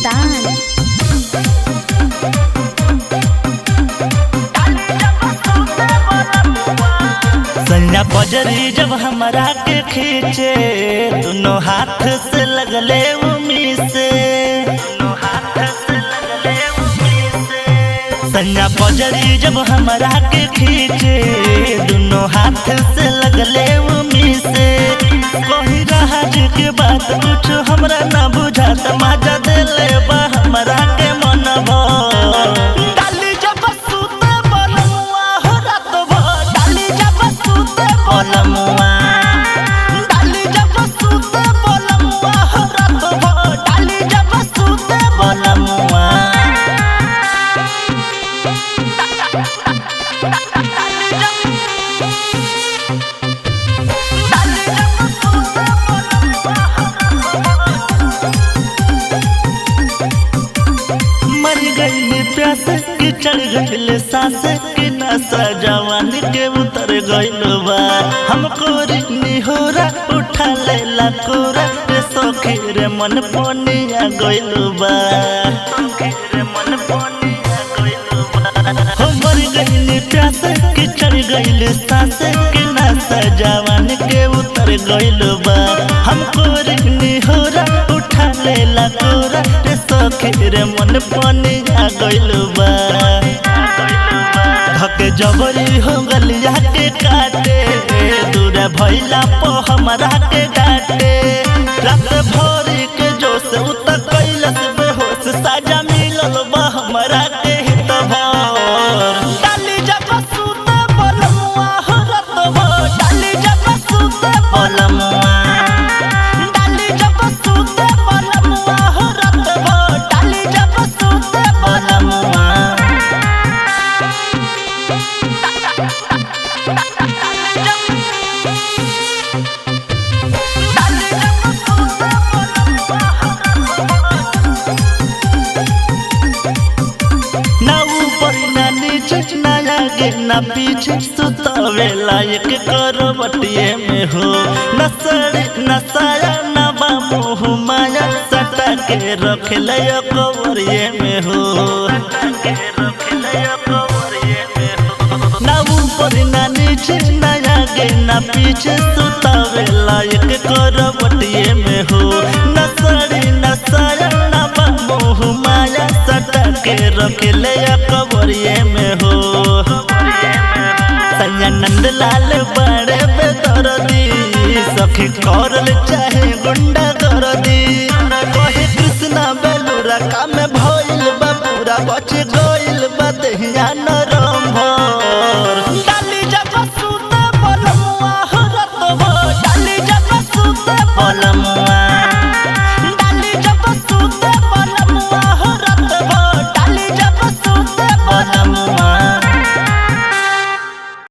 Sultan. सन्ना बजरी जब हमरा के खींचे, दोनों हाथ से लगले उमी से, दोनों हाथ से लगले उमी से। सन्ना बजरी जब हमरा के खींचे, दोनों हाथ से लगले उमी से। कहीं राज के बात कुछ हमरा ना बुझात, मजा देले बा हमरा के मन भर। डाली जब सुते बलमुआ हो रात भर, डाली जब सुते बलमुआ, डाली जब सुते बलमुआ हो रात भर, डाली जब सुते बलमुआ। मर गई प्यास के चढ़ गइल सास के नशा जवान के उतर गइल बा। हमको निहोरा उठा लेला कोरा रे सखी रे मन पनिया गइल बा। रे मन पनिया गइल बा। हो मर गइल प्यास के चढ़ गइल सास के नशा जवान के उतर गइल बा। हमको निहोरा उठा लेला कोरा रे सखी रे मन पनिया गइल बा। धके जबरी हो गलिया के काटे, दूर भइला पो हमरा के डाटे। रात भर के जोश उतर कैलस बेहोश, साजा मिलल बा हमरा के हित भर। डाली जब सुते बलमुआ हो रात भर, डाली जब सुते बलमुआ, डाली जब सुते बलमुआ हो रात भर, डाली जब सुते बलमुआ। ना ऊपर ना नीचे ना आगे ना पीछे, सुतावे लायक करवटिए में हो। न सड़ी न साया न बा मोह माया, सटा के रख ले कवरिए में हो। ना ऊपर ना नीचे ना आगे ना पीछे, सुतावे लायक करवटिए में हो। न सड़ी न साया न बा मोह माया, सटा के रख ले कवरिए में हो। सैया नंदलाल बड़े बेदर्दी, सखी करल चाहे गुंडा गर्दी। कहे कृष्णा बेलूरा काम भइल बा पूरा, बच गइल बा देहिया न